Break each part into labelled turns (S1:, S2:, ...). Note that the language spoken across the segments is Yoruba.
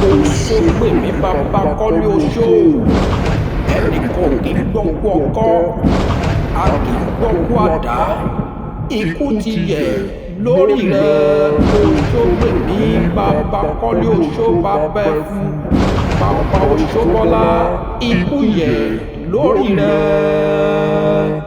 S1: Oṣógbèmí bàbá Kọ́lé Oṣó. Ẹnìkan ò kì í gbọ́ kú ọkọ́, a kì í gbọ́ kú àdá. Ikú ti yẹ̀ lórí rẹ̀. Oṣógbèmí bàbá Kọ́lé Oṣó, bàbá ẹ̀fún, bàbá Oṣóbọ́lá, ikú yẹ̀ lórí rẹ̀.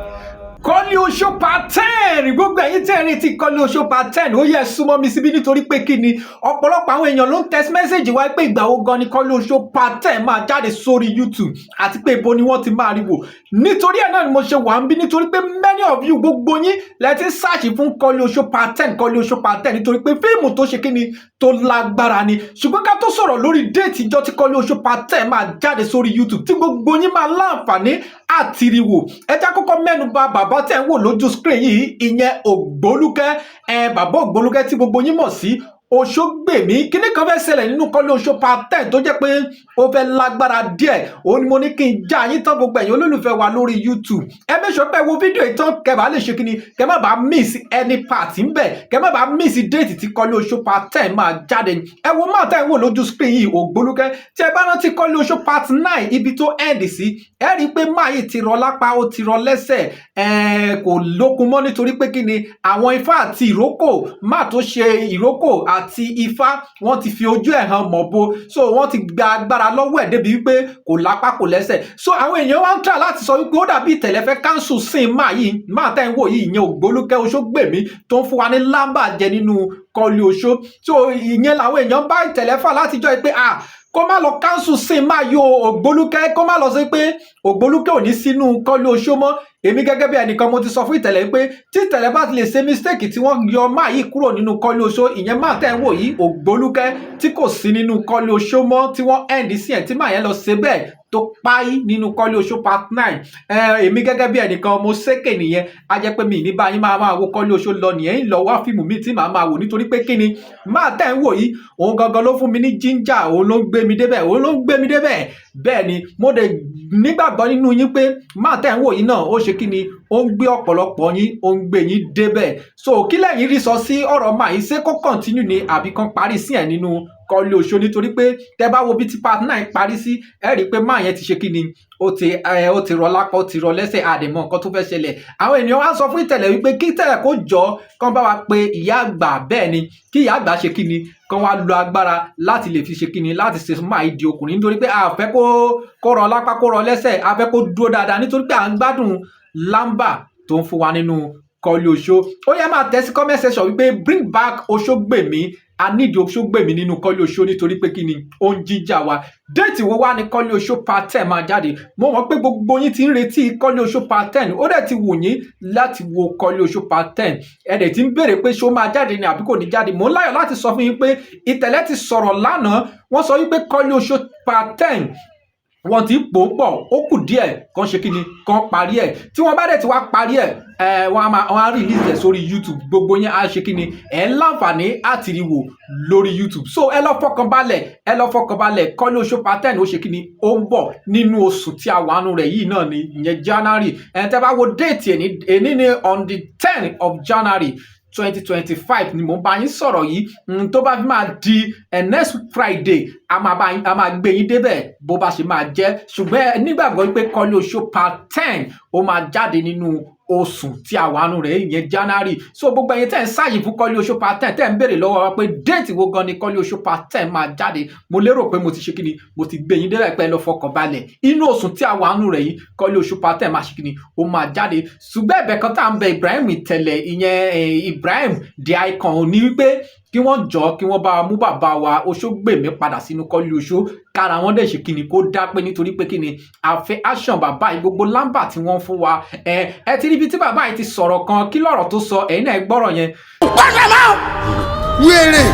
S2: Kọ́lé Oṣó part 10. Gbogbo ẹ̀yin tẹ́ ẹ retí Kọ́lé Oṣó part 10, ó yẹ súnmọ́ mi síbí, nítorí pé kí ni? Ọ̀pọ̀lọpọ̀ àwọn èèyàn ló ń text message wá pé ìgbà wo gan ni Kọ́lé Oṣó part 10 máa jáde sórí YouTube, àti pé ibo ni wọ́n ti máa rí wò. Nítorí ẹ̀ náà ni mo ṣe wà ń bí, nítorí pé many of you, gbogbo yín lẹ ti ń search fún Kọ́lé Oṣó part 10, Kọ́lé Oṣó part 10, nítorí pé fíìmù tó ṣe kí ni, tó lágbára ni. Ṣùgbọ́n ká tó sọ̀rọ̀ lórí date ìjọ tí Kọ́lé Oṣó part 10 máa jáde sórí YouTube, tí gbogbo yín máa láǹfààní àti rí wò, ẹ já kọ́kọ́ mẹ́nu bà bàbá tẹ̀ ń wò lójú screen yìí, ìyẹn Ògbólúkẹ́. Ẹ bàbá Ògbólúkẹ́ tí gbogbo yín mọ̀ sí Oṣógbèmí. Kíní kan fẹ́ ṣẹlẹ̀ nínú Kọ́lé Oṣó part 10 tó jẹ́ pé ó fẹ́ lágbára díẹ̀. Òun ni mo ní kí n já yín tán, gbogbo ẹ̀yin olólùfẹ́ wa lórí YouTube. Ẹ make sure pé wo fídíò yìí tán, kẹ́ bá lè ṣe kíni, kẹ́ má bàa miss any part ńbẹ̀, kẹ́ má bàa miss date tí Kọ́lé Oṣó part 10 máa jáde. Ẹ wo máa tẹ́ ń wò lójú screen yìí, Ògbólúkẹ́. Tí ẹ bá rántí Kọ́lé Oṣó part 9, ibi tó end sí, ẹ rí i pé máa yìí ti rọ lápá, ó ti rọ lẹ́sẹ̀, ẹ kò lókun mọ́, nítorí pé kíni, àwọn ifá àti ìrókò má tó ṣe ìrókò àti ifá, wọ́n ti fi ojú ẹ̀ hàn mọ̀bo. So wọ́n ti gba agbára lọ́wọ́ ẹ̀ débi wípé kò lápá, kò lẹ́sẹ̀. So àwọn èèyàn wá ń tà láti sọ wípé ó dàbí ìtẹ̀lẹ́ fẹ́ cancel scene máa yìí, máa tẹ́ ń wò yìí, ìyẹn Ògbólúkẹ́ Oṣógbèmí tó ń fún wa ní lámbà jẹ nínú Kọ́lé Oṣó. So ìyẹn làwọn èèyàn bá ìtẹ̀lẹ́ fà látijọ́ pé, ah, kó má lọ cancel scene máa yọ Ògbólúkẹ́, kó má lọ sí pé Ògbólúkẹ́ ò ní sínú Kọ́lé Oṣó mọ́. Èmi gẹ́gẹ́ bí ẹnìkan, mo ti sọ fún ìtẹ̀lẹ́ pé tí ìtẹ̀lẹ́ bá ti lè ṣe mistake tí wọ́n yọ máa yìí kúrò nínú Kọ́lé Oṣó, ìyẹn máa tẹ̀ ń wò yìí, Ògbólúkẹ́, tí kò sí nínú Kọ́lé Oṣó mọ́, tí wọ́n end sí ẹ̀, tí màá yẹn lọ ṣe bẹ́ẹ̀ tó páyì nínú Kọ́lé Oṣó part 9, èmi gẹ́gẹ́ bí ẹnìkan, mo ṣékè nìyẹn. Á jẹ́ pé mi ní bá yín máa máa wo Kọ́lé Oṣó lọ nìyẹn, ń lọ wá fíìmù mi tí màá máa wò, nítorí pé kí ni, máa tẹ̀ ń wò yìí, òun gangan ló fún mi ní ginger, òun ló ń gbé mi débẹ̀, òun ló ń gbé mi débẹ̀. Bẹ́ẹ̀ ni, mo dẹ̀ nígbàgbọ́ nínú yín pé máa tẹ̀ ń wò yìí náà, ó ṣe kí ni, ó ń gbé ọ̀pọ̀lọpọ̀ yín, ó ń gbé yín débẹ̀. So kí lẹ́yìn rí sọ sí ọ̀rọ̀ máa yìí? Ṣé kó continue ni, àbí kan parí sí ẹ̀ nínú Kọ́lé Oṣó? Nítorí pé tẹ́ bá wo bí tí part 9 parí sí, ẹ rí i pé máa yẹn ti ṣe kí ni, ó ti rọ lápá, ó ti rọ lẹ́sẹ̀, àdèmọ̀ nǹkan tó fẹ́ ṣẹlẹ̀. Àwọn ènìyàn wá sọ fún ìtẹ̀lẹ̀ wípé kí tẹ̀lẹ̀ kó jọ kán bá wa pé ìyá àgbà. Bẹ́ẹ̀ ni, kí ìyá àgbà ṣe kí ni, kán wá lo agbára láti lè fi ṣe kí ni, láti ṣe máa di ọkùnrin, nítorí pé a fẹ́ kó rọ lápá, kó rọ lẹ́sẹ̀, a fẹ́ kó dúró dáadáa, nítorí pé à ń gbádùn lámbà tó ń fún wa nínú Kọ́lé Oṣó. Ó yẹ máa tẹ̀ sí comment section wípé "Bring back Oṣógbèmí." A nídìí Oṣógbèmí nínú Kọ́lé Oṣó, nítorí pé kí ni, ó ń jíjà wa. Date wo wá ní Kọ́lé Oṣó part 10 máa jáde? Mo mọ̀ pé gbogbo yín ti ń retí Kọ́lé Oṣó part 10, ó dẹ̀ ti wù yín láti wo Kọ́lé Oṣó part 10. Ẹ dẹ̀ ti ń béèrè pé ṣó máa jáde ni àbí kò ní jáde. Mò ń láyọ̀ láti sọ fún yín pé ìtẹ̀lẹ́ ti sọ̀rọ̀ lánàá. Wọ́n sọ wípé Kọ́lé Oṣó part 10, wọ́n ti pò ó pọ̀, ó kù díẹ̀ kan ṣe kíni, kan parí ẹ̀. Tí wọ́n bá dẹ̀ ti wá parí ẹ̀, ẹ wọ́n á máa, wọ́n á release ẹ̀ sórí YouTube. Gbogbo yẹn á ṣe kíni, ẹ̀ ń láǹfààní àti rí wò lórí YouTube. So ẹ lọ fọkàn balẹ̀, ẹ lọ fọkàn balẹ̀. Kọ́lé Oṣó part 10, ó ṣe kíni, ó ń bọ̀ nínú oṣù tí a wà nù rẹ̀ yìí náà ni, ìyẹn January. Ẹ̀ tẹ́ bá wo date ẹ̀ ní èní ní on the 10 of January 2025 ni mò ń bá yín sọ̀rọ̀ yìí. Tó bá fi máa di next Friday, a máa bá yín, a máa gbé yín débẹ̀ bó bá ṣe máa jẹ́. Ṣùgbọ́n ẹ nígbàgbọ́ pé Kọ́lé Oṣó part 10, ó máa jáde nínú oṣù tí a wà nù rẹ̀, ìyẹn January. So gbogbo ẹ̀yin tẹ́ ń sáyìn fún Kọ́lé Oṣó part 10, tẹ́ ń béèrè lọ́wọ́ wa pé date wo gan ni Kọ́lé Oṣó part 10 máa jáde, mo lérò pé mo ti ṣe kíni, mo ti gbé yín débẹ̀ pé ẹ lọ fọkàn balẹ̀. Inú oṣù tí a wà nù rẹ̀ yìí, Kọ́lé Oṣó part 10 máa ṣe kíni, ó máa jáde. Ṣùgbọ́n ẹ̀bẹ̀ kan tá à ń bẹ Ibrahim Ìtẹ̀lẹ̀, ìyẹn Ibrahim the Icon, ní wípé kí wọ́n jọ, kí wọ́n bá mú bàbá wa Oṣógbèmí padà sínú Kọ́lé Oṣó, kára wọn dẹ̀ ṣe kíni, kó dá pé, nítorí pé kíni, àfẹ́ action bàbá yìí, gbogbo lámbà tí wọ́n fún wa. Ẹ ti ríbi tí bàbá yìí ti sọ̀rọ̀ kan. Kí lọ̀rọ̀ tó sọ? Ẹ̀yin náà gbọ́rọ̀ yẹn.
S3: Wèrè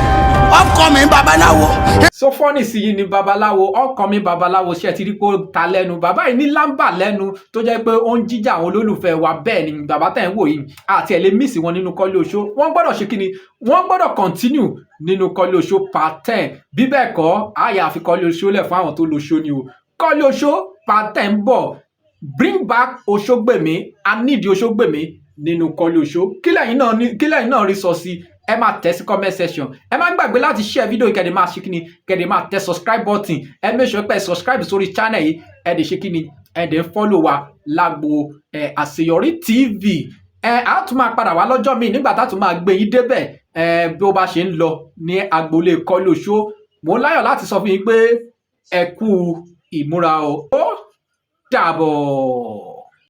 S3: upcoming babaláwo.
S2: So funny sí yìí ni babaláwo, upcoming babaláwo. Ṣe ti rí kó ta lẹ́nu? Bàbá yìí ní lámbà lẹ́nu tó jẹ́ pé ó ń jíjà àwọn olólùfẹ́ wa. Bẹ́ẹ̀ ni, bàbá tẹ̀ ń wò yìí, àti ẹ̀ lè miss wọn nínú Kọ́lé Oṣó. Wọ́n gbọ́dọ̀ ṣe kíni, wọ́n gbọ́dọ̀ continue nínú Kọ́lé Oṣó part 10. Bí bẹ́ẹ̀ kọ́, àyà àfi Kọ́lé Oṣó lẹ̀ fún àwọn tó lóṣó ni o. Kọ́lé Oṣó part 10 ń bọ̀. Bring back Oṣógbèmí. A nídìí Oṣógbèmí nínú Kọ́lé Oṣó. Kí lẹ́yìn náà rí sọ sí? Ẹ máa tẹ̀ sí comment section. Ẹ má gbàgbé láti share fídíò yìí, kẹ́ dẹ̀ máa ṣe kíni, kẹ́ dẹ̀ máa tẹ subscribe button. Ẹ make sure pé ẹ subscribe sórí channel yìí. Ẹ dẹ̀ ṣe kíni, ẹ dẹ̀ follow wa lágbo ẹ Àṣeyọrí TV. Ẹ á tún máa padà wá lọ́jọ́ míì nígbà tá a tún máa gbé yín débẹ̀ ẹ bí ó bá ṣe ń lọ ní agboolé Kọ́lé Oṣó. Mò ń láyọ̀ láti sọ fún yín pé ẹ kú ìmúra o. Ó dàbọ̀.